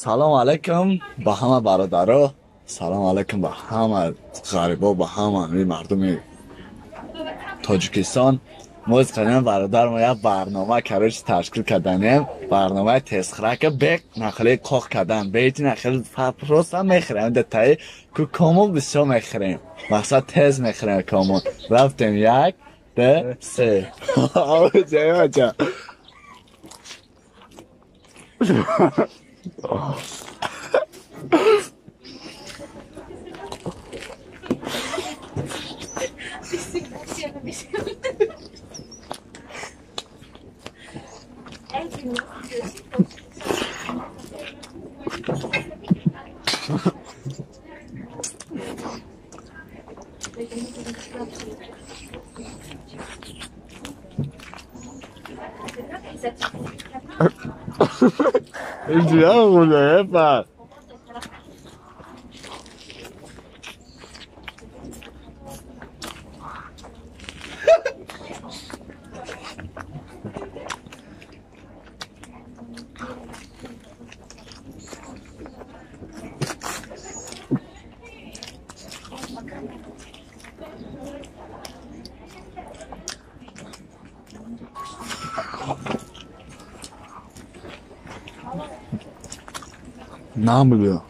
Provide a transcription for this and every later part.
Салом алейкум ба ҳама бародаро, салом алейкум ба ҳама ғарибо, ба ҳама мардуми Тоҷикистон. Мо қадим бародар мо як барнома короче ташкил карданем, барномаи тезхӯрака беқ нахли қоқ кардан, бети нахли просто мехӯрем, детаи ку кому бисёр мехӯрем, мақсад тез мехӯрем кому. Рафтем 1, 2, 3. Ҷа. Намлю.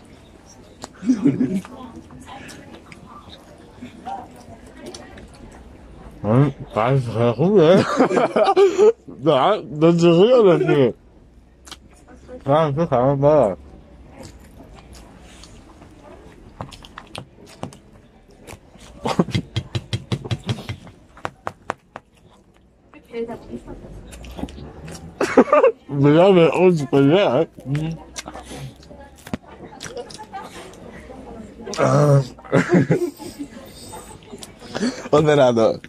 Condenado.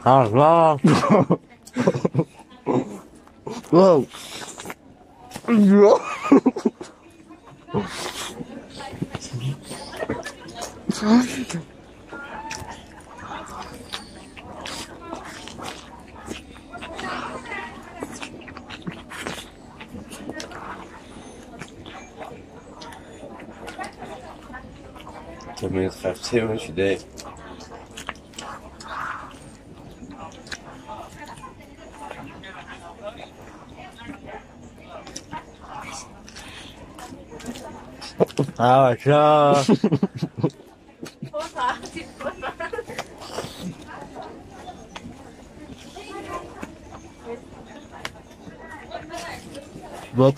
Allah. Wow. Ah, tchau. Vou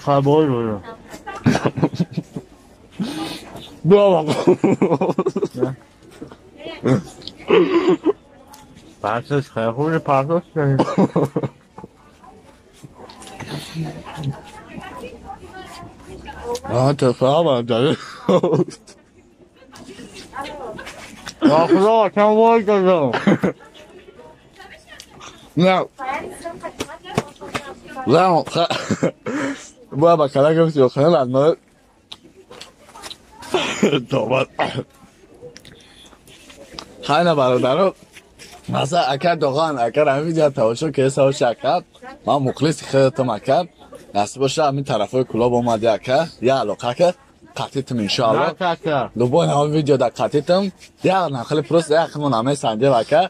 Ah, das war aber dann. نه با کلا گفتی خیلی از خیلی برادرو مثلا اگر دوغان اگر همین ویدیو تماشا که سو شکر من مخلص خودتم اگر نصیب باشه همین طرفای کلاب اومده اگر یا علاقه که قطعتم انشاءالله لبون همین ویدیو در قطعتم یا نه خیلی پروس یا خمون همه سنده وکه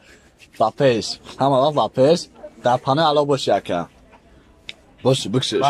با پیش همه وقت با پیش در پناه علا باشه اگر باشه بکشش.